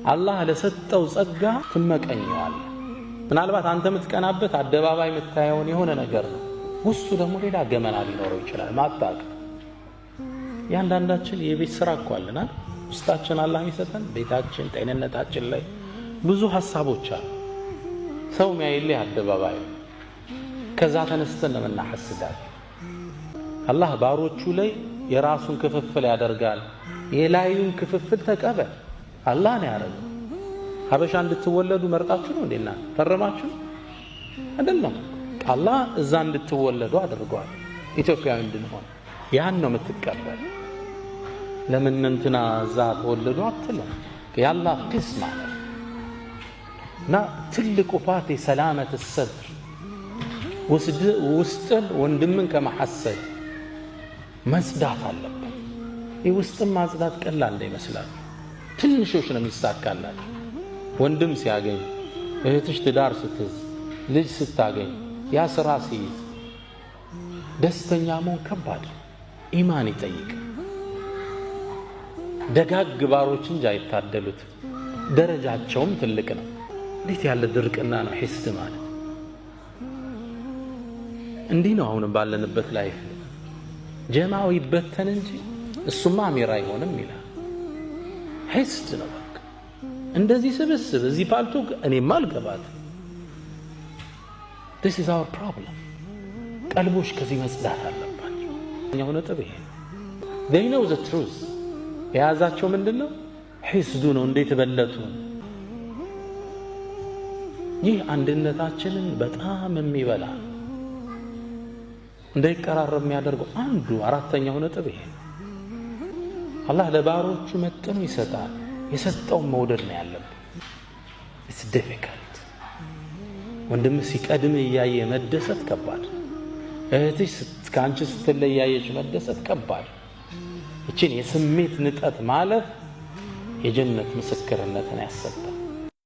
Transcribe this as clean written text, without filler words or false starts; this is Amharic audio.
አላህ ለሰጠው ጸጋ ትመቀኘዋለህ። ምናልባት አንተ የምትቀናበት አደባባይ የምታየውን የሆነ ነገር ነው። ውስጡ ደግሞ ሌላ ገመና ሊኖረው ይችላል። ማታቅ እያንዳንዳችን የቤት ስራ እኮ አለናል። ውስጣችን አላህ የሚሰጠን ቤታችን፣ ጤንነታችን ላይ ብዙ ሀሳቦች አሉ። ሰው የሚያይልህ አደባባይ፣ ከዛ ተነስተን ነው የምናሐስዳል። አላህ ባሮቹ ላይ የራሱን ክፍፍል ያደርጋል። የላዩን ክፍፍል ተቀበል። አላህ ነው ያደረገው። ሀበሻ እንድትወለዱ መርጣችሁ ነው እንዴና ፈረማችሁ አይደለም። አላህ እዛ እንድትወለዱ አድርጓል። ኢትዮጵያዊ እንድንሆን ያን ነው የምትቀበል። ለምን እንትና እዛ ተወለዱ አትልም። የአላህ قسمة ነው እና ትልቁ part የ سلامة الصدر ውስጥን ወንድምን ከመሐሰድ መጽዳት አለበት። ይህ ውስጥን ማጽዳት ቀላል እንዳይመስላል። ትንሾች ነው የሚሳካላቸው። ወንድም ሲያገኝ፣ እህትሽ ትዳር ስትይዝ፣ ልጅ ስታገኝ፣ ያ ስራ ሲይዝ ደስተኛ መሆን ከባድ ኢማን ይጠይቅ። ደጋግ ባሮች እንጂ አይታደሉት። ደረጃቸውም ትልቅ ነው። እንዴት ያለ ድርቅና ነው حسد ማለት! እንዲህ ነው አሁንም ባለንበት life ጀማው ይበተን እንጂ እሱማ አሚር አይሆንም ይላል። حسد ነው በቃ። እንደዚህ ስብስብ እዚህ ፓልቶክ እኔማ አልገባት። This is our problem። ቀልቦች ከዚህ መጽዳት አለባቸው። ኛው ነጥብ ይሄ ነው። They know the truth። የያዛቸው ምንድን ነው? ሒስዱ ነው። እንዴት በለጡ? ይህ አንድነታችንን በጣም የሚበላ ነው። እንዳይቀራረብ የሚያደርገው አንዱ አራተኛው ነጥብ ይሄ ነው። አላህ ለባሮቹ መጥኖ ይሰጣል። የሰጠውን መውደድ ነው ያለብን። It's difficult። ወንድምህ ሲቀድም እያየ መደሰት ከባድ፣ እህትሽ ከአንቺ ስትለይ እያየች መደሰት ከባድ። ይችን የስሜት ንጠት ማለፍ የጀነት ምስክርነትን ያሰጣል።